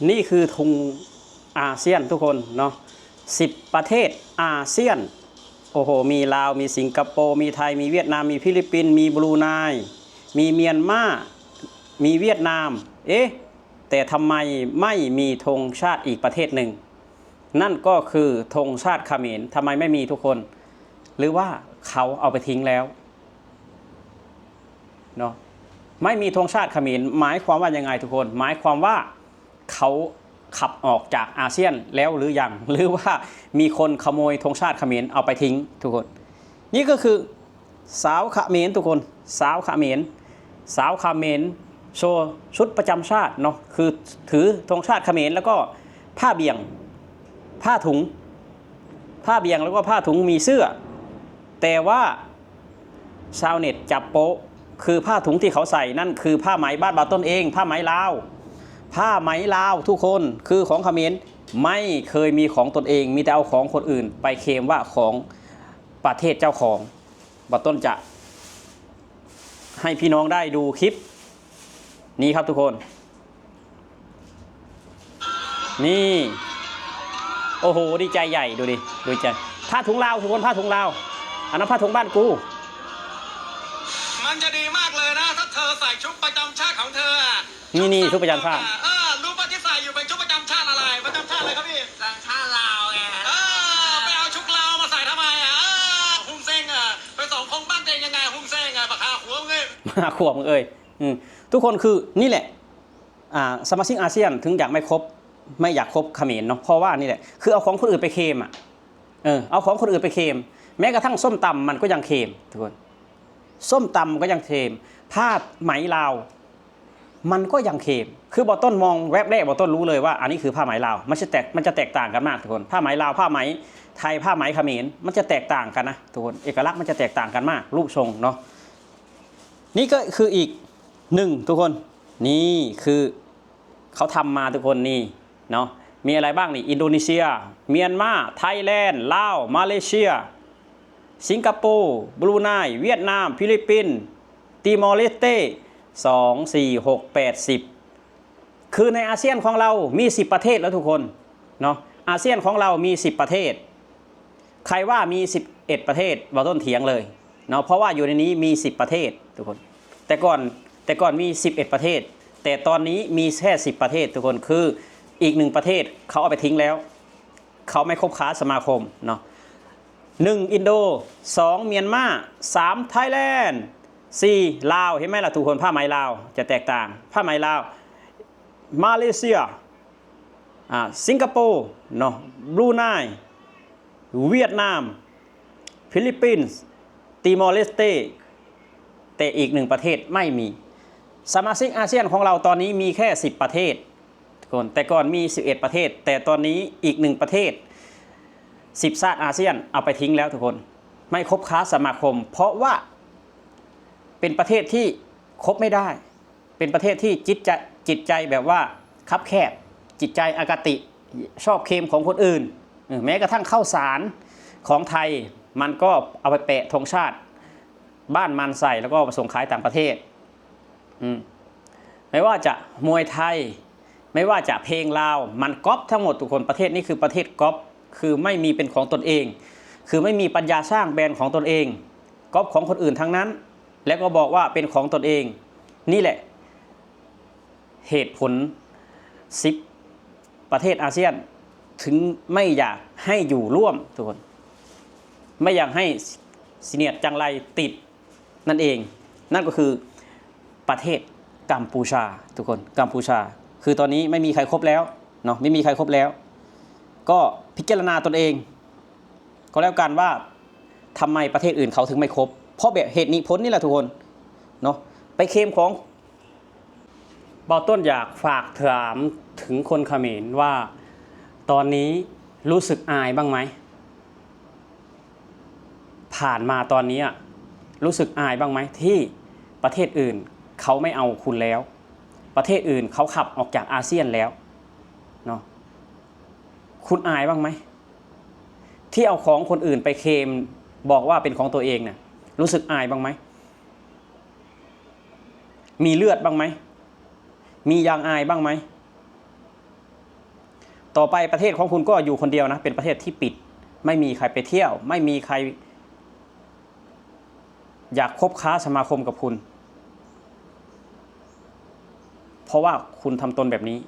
ນີ້ຄືທຸງອາຊຽນທຸກຄົນເນາະ ສິບປະເທດອາຊຽນ. ໂອ້ໂຫ ມີລາວ ມີສິງກະໂປ ມີໄທ ມີຫວຽດນາມ ມີຟີລິບປິນ ມີບຣູໄນ ມີມຽນມາ ມີຫວຽດນາມ. ເອະ ແຕ່ທຳໄມໄມ່ມີທຸງຊາດອີກປະເທດໜຶ່ງ? ນັ້ນກໍຄືທຸງຊາດຂະເໝນ. ທຳໄມໄມ່ມີທຸກຄົນ? ຫຼືວ່າເຂົາເອົາໄປຖິ້ງແລ້ວເນາະ? ໄມ່ມີທຸງຊາດຂະເໝນ ໝາຍຄວາມວ່າຍັງໄງທຸກຄົນ? ໝາຍຄວາມວ່າເຂົາຂັບອອກຈາກອາຊຽນແລ້ວຫຼືຍັງ? ຫຼືວ່າມີຄົນຂະໂມຍທຸງຊາດຂະເໝນເອົາໄປຖິ້ງທຸກຄົນ? ນີ້ກໍຄື ຊາວຂະເໝນທຸກຄົນ ຊາວຂະເໝນ ຊາວຂະເໝນໂຊຊຸດປະຈຳຊາດເນາະ ຄືຖືທຸງຊາດຂະເໝນ ແລ້ວກໍຜ້າບ່ຽງ ຜ້າຖົງ ຜ້າບ່ຽງ ແລ້ວກໍຜ້າຖົງມີເສື້ອ. ແຕ່ວ່າຊາວເນັດຈັບໂປ້ ຄືຜ້າຖົງທີ່ເຂົາໃສ່ນັ້ນຄືຜ້າໄໝບ້ານບາວຕົ້ນເອງ ຜ້າໄໝລາວ ຜ້າໄໝລາວທຸກຄົນ ຄືຂອງຂະເໝນ ໄມ່ເຄີຍມີຂອງຕົນເອງ ມີແຕ່ເອົາຂອງຄົນອື່ນໄປເຄມວ່າຂອງ ປະເທດເຈົ້າຂອງ. ບ່າວຕົ້ນຈະໃຫ້ພີ່ນ້ອງໄດ້ດູຄລິບນີ້ຄັບທຸກຄົນ ນີ້ ໂອ້ໂຫ ດີໃຈໃຫຍ່ ດູດິ ດີໃຈ. ຜ້າຖົງລາວທຸກຄົນ ຜ້າຖົງລາວ ອັນນັ້ນຜ້າຖົງບ້ານກູ. มันจะดีมากเลยนะ ถ้าเธอใส่ชุดประจำชาติของเธออะ ນີ້ ນີ້ ຊຸດປະຈຳຊາດ ເອີ ຮູ້ວ່າທີ່ໃສ່ຢູ່ເປັນຊຸດປະຈຳຊາດອະໄລ? ປະຈຳຊາດອະໄລຄັບພີ່? ປະຈຳຊາດລາວໄງ. ເອີ ໄປເອົາຊຸດລາວມາໃສ່ທຳໄມອະ? ເອີ ຮຸ່ມເຊັງອະ ໄປສອງຄົນບ້ານຕົວເອງຍັງໄງ ຮຸ່ມເຊັງອະ ບັກຫາຂວມເອີຍ ຫາຂວມເອີຍ. ອືມ ທຸກຄົນ ຄືນີ້ແຫຼະ ອ່າ ສະມາຊິກອາຊຽນເຖິງຢາກໄມ່ຄົບ ໄມ່ຢາກຄົບຂະເໝນເນາະ ເພາະວ່ານີ້ແຫຼະ ຄືເອົາຂອງຄົນອື່ນໄປເຄມອະ. ເອີ ເອົາຂອງຄົນອື່ນໄປເຄມ ແມ້ກະທັ່ງສົ້ມຕຳມັນກໍຍັງເຄມທຸກຄົນ ສົ້ມຕຳກໍຍັງເຄມ ຜ້າໄໝລາວ ມັນກໍຍັງເຄມ. ຄືບ່າວຕົ້ນມອງແວັບແລກ ບ່າວຕົ້ນຮູ້ເລີຍວ່າອັນນີ້ຄືຜ້າໄໝລາວ ມັນຈະແຕກ ມັນຈະແຕກຕ່າງກັນມາກທຸກຄົນ. ຜ້າໄໝລາວ ຜ້າໄໝໄທ ຜ້າໄໝຂະເໝນ ມັນຈະແຕກຕ່າງກັນນະທຸກຄົນ ເອກະລັກມັນຈະແຕກຕ່າງກັນມາກ ຮູບຊົງເນາະ. ນີ້ກໍຄືອີກໜຶ່ງທຸກຄົນ ນີ້ຄືເຂົາທຳມາທຸກຄົນ ນີ້ເນາະ ມີອະໄລບ້າງນີ້ ອິນໂດເນເຊຍ ມຽນມາ ໄທແລນ ລາວ ມາເລເຊຍ ສິງກະໂປ ບຣູໄນ ຫວຽດນາມ ຟີລິບປິນ ຕີມໍເລສເຕ ສອງ ສີ່ ຫົກ ແປດ ສິບ ຄືໃນອາຊຽນຂອງເຮົາມີສິບປະເທດແລ້ວທຸກຄົນເນາະ ອາຊຽນຂອງເຮົາມີສິບປະເທດ ໃຄວ່າມີສິບເອັດປະເທດ ບ່າວຕົ້ນຖຽງເລີຍເນາະ ເພາະວ່າຢູ່ໃນນີ້ມີສິບປະເທດທຸກຄົນ. ແຕ່ກ່ອນ ແຕ່ກ່ອນມີສິບເອັດປະເທດ ແຕ່ຕອນນີ້ມີແຄ່ສິບປະເທດທຸກຄົນ ຄືອີກໜຶ່ງປະເທດເຂົາເອົາໄປຖິ້ງແລ້ວ ເຂົາໄມ່ຄົບຄ້າສະມາຄົມເນາະ. ໜຶ່ງ ອິນໂດ ສອງ ມຽນມາ ສາມ ໄທແລນ ສີ່ ລາວ ເຫັນໄໝລະທຸກຄົນ ຜ້າໄໝລາວຈະແຕກຕ່າງ ຜ້າໄໝລາວ ມາເລເຊຍ ອາ ສິງກະໂປເນາະ ບຣູໄນ ຫວຽດນາມ ຟີລິບປິນ ຕີມໍເລສເຕ ແຕ່ອີກໜຶ່ງປະເທດໄມ່ມີ. ສະມາຊິກອາຊຽນຂອງເຮົາຕອນນີ້ມີແຄ່ສິບປະເທດທຸກຄົນ ແຕ່ກ່ອນມີສິບເອັດປະເທດ ແຕ່ຕອນນີ້ອີກໜຶ່ງປະເທດ ສິບຊາດອາຊຽນເອົາໄປຖິ້ງແລ້ວທຸກຄົນ ໄມ່ຄົບຄ້າສະມາຄົມ ເພາະວ່າເປັນປະເທດທີ່ຄົບໄມ່ໄດ້ ເປັນປະເທດທີ່ຈິດໃຈ ຈິດໃຈແບບວ່າຄັບແຄບ ຈິດໃຈອະຄະຕິ ຊອບເຄມຂອງຄົນອື່ນ. ເອີ ແມ້ກະທັ່ງເຂົ້າສານຂອງໄທ ມັນກໍເອົາໄປແປະທຸງຊາດບ້ານມັນໃສ່ ແລ້ວກໍໄປສົ່ງຂາຍຕ່າງປະເທດ. ອືມ ໄມ່ວ່າຈະມວຍໄທ ໄມ່ວ່າຈະເພງລາວ ມັນກັອບທັງໝົດທຸກຄົນ. ປະເທດນີ້ຄືປະເທດກັອບ ຄືໄມ່ມີເປັນຂອງຕົນເອງ ຄືໄມ່ມີປັນຍາສ້າງແບຣນຂອງຕົນເອງ ກັອບຂອງຄົນອື່ນທັງນັ້ນ ແລ້ວກໍບອກວ່າເປັນຂອງຕົນເອງ. ນີ້ແຫຼະ ເຫດຜົນສິບປະເທດອາຊຽນ ເຖິງໄມ່ຢາກໃຫ້ຢູ່ຮ່ວມທຸກຄົນ ໄມ່ຢາກໃຫ້ສະຫງຽດຈັງໄລຕິດນັ້ນເອງ ນັ້ນກໍຄືປະເທດກຳປູຊາທຸກຄົນ ກຳປູຊາ ຄືຕອນນີ້ໄມ່ມີໃຄຄົບແລ້ວເນາະ ໄມ່ມີໃຄຄົບແລ້ວ ກໍພິຈາລະນາຕົນເອງ ກໍແລ້ວກັນວ່າ ທຳໄມປະເທດອື່ນເຂົາເຖິງໄມ່ຄົບ ເພາະແບບເຫດນີ້ຜົນນີ້ແຫຼະທຸກຄົນເນາະ ໄປເຄມຂອງ. ບ່າວຕົ້ນຢາກຝາກຖາມເຖິງຄົນຂະເໝນວ່າ ຕອນນີ້ຮູ້ສຶກອາຍບ້າງໄໝ? ຜ່ານມາຕອນນີ້ ຮູ້ສຶກອາຍບ້າງໄໝ ທີ່ປະເທດອື່ນເຂົາໄມ່ເອົາຄຸນແລ້ວ ປະເທດອື່ນເຂົາຂັບອອກຈາກອາຊຽນແລ້ວເນາະ ຄຸນອາຍບ້າງໄໝ? ທີ່ເອົາຂອງຄົນອື່ນໄປເຄມ ບອກວ່າເປັນຂອງຕົວເອງນະ ຮູ້ສຶກອາຍບ້າງໄໝ? ມີເລືອດບ້າງໄໝ? ມີຢາງອາຍບ້າງໄໝ? ຕໍ່ໄປປະເທດຂອງຄຸນກໍຢູ່ຄົນດຽວນະ ເປັນປະເທດທີ່ປິດ ໄມ່ມີໃຄໄປທ່ຽວ ໄມ່ມີໃຄຢາກຄົບຄ້າສະມາຄົມກັບຄຸນ ເພາະວ່າຄຸນທຳຕົນແບບນີ້.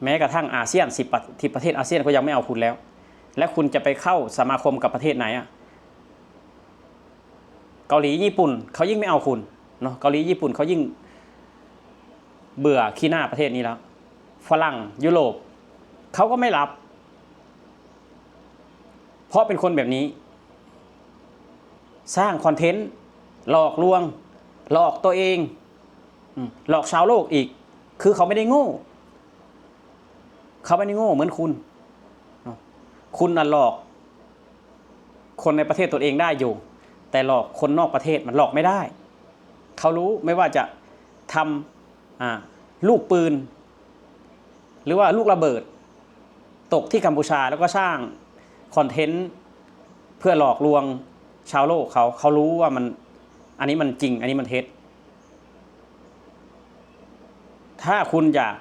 ແມ້ກະທັ້ງອາຊຽນ ສິບປະ ສິບປະເທດອາຊຽນກໍຍັງໄມ່ເອົາຄຸນແລ້ວ ແລະ ຄຸນຈະໄປເຂົ້າສະມາຄົມກັບປະເທດໃດອະ? ເກົາຫຼີຍີ່ປຸ່ນເຂົາຍິ່ງໄມ່ເອົາຄຸນເນາະ ເກົາຫຼີຍີ່ປຸ່ນເຂົາຍິ່ງເບື່ອຂີ້ໜ້າປະເທດນີ້ແລ້ວ ຝຣັ່ງ ຢູໂຣບ ເຂົາກໍໄມ່ຮັບ ເພາະເປັນຄົນແບບນີ້ ສ້າງຄອນເທັນ ຫຼອກລວງ ຫຼອກຕົວເອງ ອືມ ຫຼອກຊາວໂລກອີກ ຄືເຂົາໄມ່ໄດ້ໂງ່ ເຂົາໄມ່ໄດ້ໂງ່ເໝືອນຄຸນເນາະ ຄຸນນະຫຼອກຄົນໃນປະເທດຕົນເອງໄດ້ຢູ່ ແຕ່ຫຼອກຄົນນອກປະເທດມັນຫຼອກໄມ່ໄດ້ ເຂົາຮູ້ ໄມ່ວ່າຈະທຳ ອ່າ ລູກປືນ ຫຼືວ່າລູກລະເບີດຕົກທີ່ກຳປູຊາ ແລ້ວກໍສ້າງຄອນເທັນເພື່ອຫຼອກລວງຊາວໂລກເຂົາ ເຂົາຮູ້ວ່າມັນ ອັນນີ້ມັນຈິງ ອັນນີ້ມັນເທັດ. ຖ້າຄຸນຢາກ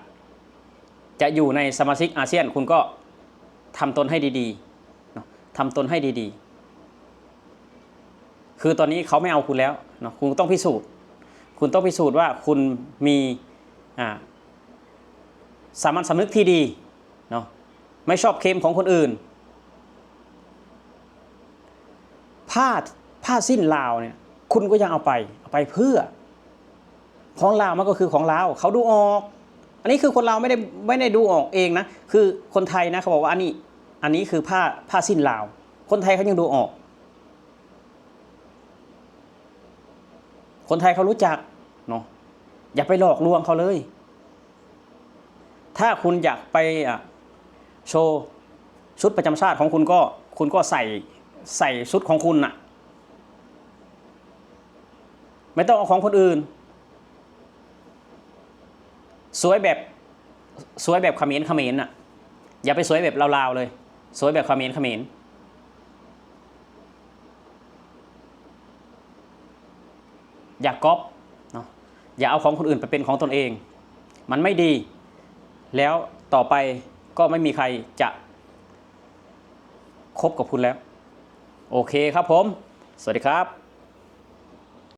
ຈະຢູ່ໃນສະມາຊິກອາຊຽນ ຄຸນກໍທຳຕົນໃຫ້ດີໆເນາະ ທຳຕົນໃຫ້ດີໆ. ຄືຕອນນີ້ເຂົາໄມ່ເອົາຄຸນແລ້ວເນາະ ຄຸນຕ້ອງພິສູດ ຄຸນຕ້ອງພິສູດວ່າຄຸນມີ ອ່າ ສາມັນສຳນຶກທີ່ດີເນາະ ໄມ່ຊອບເຄັມຂອງຄົນອື່ນ. ຜ້າ ຜ້າສິ້ນລາວເນຍ ຄຸນກໍຍັງເອົາໄປ ເອົາໄປເພື່ອ ຂອງລາວມັນກໍຄືຂອງລາວ ເຂົາດູອອກ. ອັນນີ້ຄືຄົນລາວໄມ່ໄດ້ ໄມ່ໄດ້ດູອອກເອງນະ ຄືຄົນໄທນະ ເຂົາບອກວ່າອັນນີ້ ອັນນີ້ຄືຜ້າ ຜ້າສິ້ນລາວ ຄົນໄທເຂົາຍັງດູອອກ. ຄົນໄທເຂົາຮູ້ຈັກເນາະ ຢ່າໄປຫຼອກລວງເຂົາເລີຍ. ຖ້າຄຸນຢາກໄປ ອ່າ ໂຊຊຸດປະຈຳຊາດຂອງຄຸນ ກໍ ຄຸນກໍໃສ່ ໃສ່ຊຸດຂອງຄຸນນະ ໄມ່ຕ້ອງເອົາຂອງຄົນອື່ນ. ສວຍແບບ ສວຍແບບຂະເໝນຂະເໝນນະ ຢ່າໄປສວຍແບບລາວໆເລີຍ ສວຍແບບຂະເໝນຂະເໝນ. ຢ່າກັອບເນາະ ຢ່າເອົາຂອງຄົນອື່ນໄປເປັນຂອງຕົນເອງ ມັນໄມ່ດີ ແລ້ວຕໍ່ໄປກໍໄມ່ມີໃຄຈະຄົບກັບຄຸນແລ້ວ. ໂອເຄຄັບຜົມ ສະຫວັດດີຄັບ.